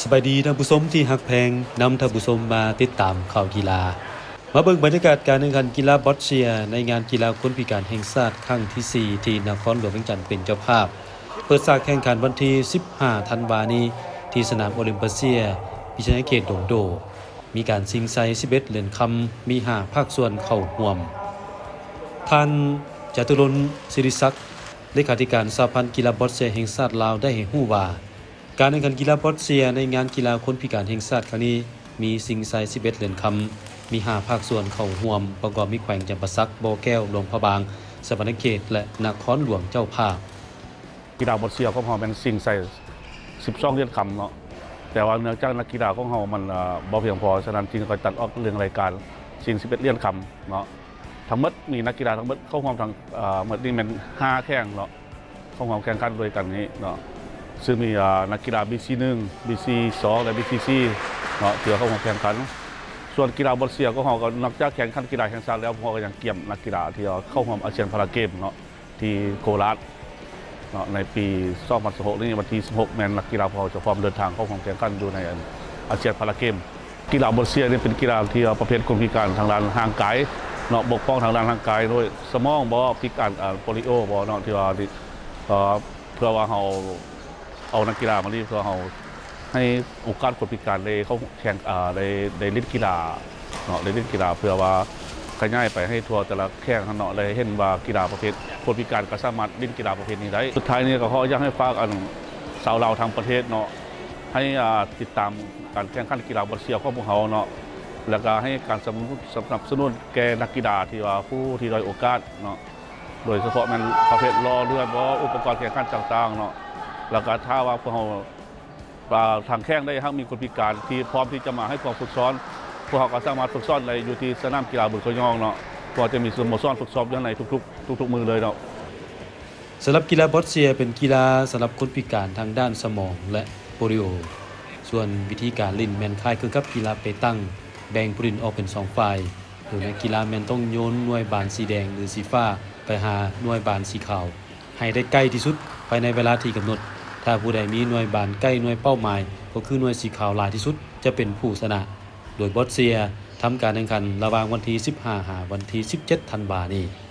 ສະບາຍດີທ່ານຜູ້ຊົມທີ່ຮັກແພງ, ນຳທ່ານຜູ້ຊົມມາຕິດຕາມຂ່າວກິລາ. ມາເບິ່ງບັນຍາກາດການແຂ່ງຂັນກິລາບອດເຊຍໃນງານກິລາຄົນພິການແຫ່ງຊາດຄັ້ງທີສີ່ ທີ່ນະຄອນຫຼວງວຽງຈັນເປັນເຈົ້າພາບ. ເປີດສາກແຂ່ງຂັນວັນທີສິບຫ້າທັນວານີ້ ທີ່ສະໜາມໂອລິມປາເຊຍ ວິທະຍາເຂດດົງໂດ. ມີການຊິງໄຊສິບເອັດຫຼຽນຄຳ, ມີຫ້າພາກສ່ວນເຂົ້າຮ່ວມ. ທ່ານ ຈະຕຸລົນ ສິລິສັກ ເລຂາທິການສະຫະພັນກິລາບອດເຊຍແຫ່ງຊາດລາວ ໄດ້ໃຫ້ຮູ້ວ່າ ການແຂ່ງຂັນກິລາບອດເຊຍໃນງານກິລາຄົນພິການແຫ່ງຊາດຄັ້ງນີ້ ມີຊິງໄຊສິບເອັດຫຼຽນຄຳ, ມີຫ້າພາກສ່ວນເຂົ້າຮ່ວມ, ປະກອບມີແຂວງຈຳປາສັກ, ບໍ່ແກ້ວ, ຫຼວງພະບາງ, ສະຫວັນນະເຂດ ແລະ ນະຄອນຫຼວງເຈົ້າພາບ. ກິລາບອດເຊຍຂອງເຮົາແມ່ນຊິງໃສ່ສິບສອງຫຼຽນຄຳເນາະ, ແຕ່ວ່າເນື່ອງຈາກນັກກິລາຂອງເຮົາມັນ ເອີ ບໍ່ພຽງພໍ, ສະນັ້ນຈຶ່ງໄດ້ຕັດອອກເລື່ອງລາຍການຊິງສິບເອັດຫຼຽນຄຳເນາະ. ທັງໝົດມີນັກກິລາທັງໝົດເຂົ້າຮ່ວມທັງ ເອີ ໝົດນີ້ແມ່ນຫ້າແຂ່ງເນາະ, ເຂົ້າຮ່ວມແຂ່ງຂັນດ້ວຍກັນນີ້ເນາະ, ຊຶ່ງມີ ເອີ ນັກກິລາ ບີຊີໜຶ່ງ ບີຊີສອງ ແລະ ບີຊີສີ່ເນາະ ທີ່ເຂົ້າຮ່ວມແຂ່ງຂັນ. ສ່ວນກິລາບອດເຊຍຂອງເຮົາກໍນອກຈາກແຂ່ງຂັນກິລາແຫ່ງຊາດແລ້ວ, ພວກເຮົາກໍຍັງກຽມນັກກິລາທີ່ເຂົ້າຮ່ວມອາຊຽນພາລາເກມເນາະ ທີ່ໂຄລາດເນາະ ໃນປີສອງພັນຊາວຫົກນີ້ ວັນທີສິບຫົກ ແມ່ນນັກກິລາພວກເຮົາຈະພ້ອມເດີນທາງເຂົ້າຮ່ວມແຂ່ງຂັນຢູ່ໃນ ອັນ ອາຊຽນພາລາເກມ. ກິລາບອດເຊຍນີ້ເປັນກິລາທີ່ວ່າປະເພດຄົນພິການທາງດ້ານຮ່າງກາຍເນາະ, ບົກຜ່ອງທາງດ້ານຮ່າງກາຍ ໂດຍສະໝອງບໍ, ພິການ ອາ ໂປລິໂອບໍເນາະ, ທີ່ວ່າ ເອີ ເພື່ອວ່າເຮົາເອົານັກກິລາມານີ້ ເພື່ອເຮົາໃຫ້ໂອກາດຄົນພິການໄດ້ເຂົ້າແຂ່ງ ອາ ໄດ້ ໄດ້ຫຼິ້ນກິລາເນາະ, ໄດ້ຫຼິ້ນກິລາ ເພື່ອວ່າຂະຫຍາຍໄປໃຫ້ທົ່ວແຕ່ລະແຂວງຫັ້ນເນາະ, ໄດ້ເຫັນວ່າກິລາປະເພດຄົນພິການກໍສາມາດຫຼິ້ນກິລາປະເພດນີ້ໄດ້. ສຸດທ້າຍນີ້ກໍຂໍຢາກໃຫ້ຝາກ ອັນ ຊາວລາວທັງປະເທດເນາະ ໃຫ້ ອາ ຕິດຕາມການແຂ່ງຂັນກິລາບອດເຊຍຂອງພວກເຮົາເນາະ, ແລ້ວກໍໃຫ້ການສະໜັບ ສະໜັບສະໜູນແກ່ນັກກິລາທີ່ວ່າຜູ້ທີ່ດ້ອຍໂອກາດເນາະ, ໂດຍສະເພາະແມ່ນປະເພດຫຼໍ່ເລືອດບໍ, ອຸປະກອນແຂ່ງຂັນຕ່າງໆເນາະ, ແລ້ວກໍຖ້າວ່າພວກເຮົາ ວ່າທາງແຂວງໃດຫາກມີຄົນພິການທີ່ພ້ອມທີ່ຈະມາໃຫ້ຄວາມຝຶກສອນ, ພວກເຮົາກໍສາມາດຝຶກສອນໄດ້ຢູ່ທີ່ສະໜາມກິລາບຶງຂະຍອງເນາະ, ເພາະວ່າຈະມີສະໂມສອນຝຶກຊ້ອມຢູ່ໃນທຸກໆ ທຸກໆມື້ເລີຍເນາະ. ສຳລັບກິລາບອດເຊຍເປັນກິລາສຳລັບຄົນພິການທາງດ້ານສະໝອງ ແລະ ໂປລິໂອ. ສ່ວນວິທີການຫຼິ້ນແມ່ນຄ້າຍຄືກັບກິລາເປຕັງ, ແບ່ງຜູ້ຫຼິ້ນອອກເປັນສອງຝ່າຍ, ໂດຍນັກກິລາແມ່ນຕ້ອງໂຍນໜ່ວຍບານສີແດງ ຫຼື ສີຟ້າ ໄປຫາໜ່ວຍບານສີຂາວ ໃຫ້ໄດ້ໃກ້ທີ່ສຸດພາຍໃນເວລາທີ່ກຳນົດ. ຖ້າຜູ້ໃດມີໜ່ວຍບານໃກ້ໜ່ວຍເປົ້າໝາຍ ກໍຄືໜ່ວຍສີຂາວຫຼາຍທີ່ສຸດ ຈະເປັນຜູ້ຊະນະ. ໂດຍບອດເຊຍທຳການແຂ່ງຂັນລະຫວ່າງວັນທີສິບຫ້າ ຫາວັນທີສິບເຈັດທັນວານີ້.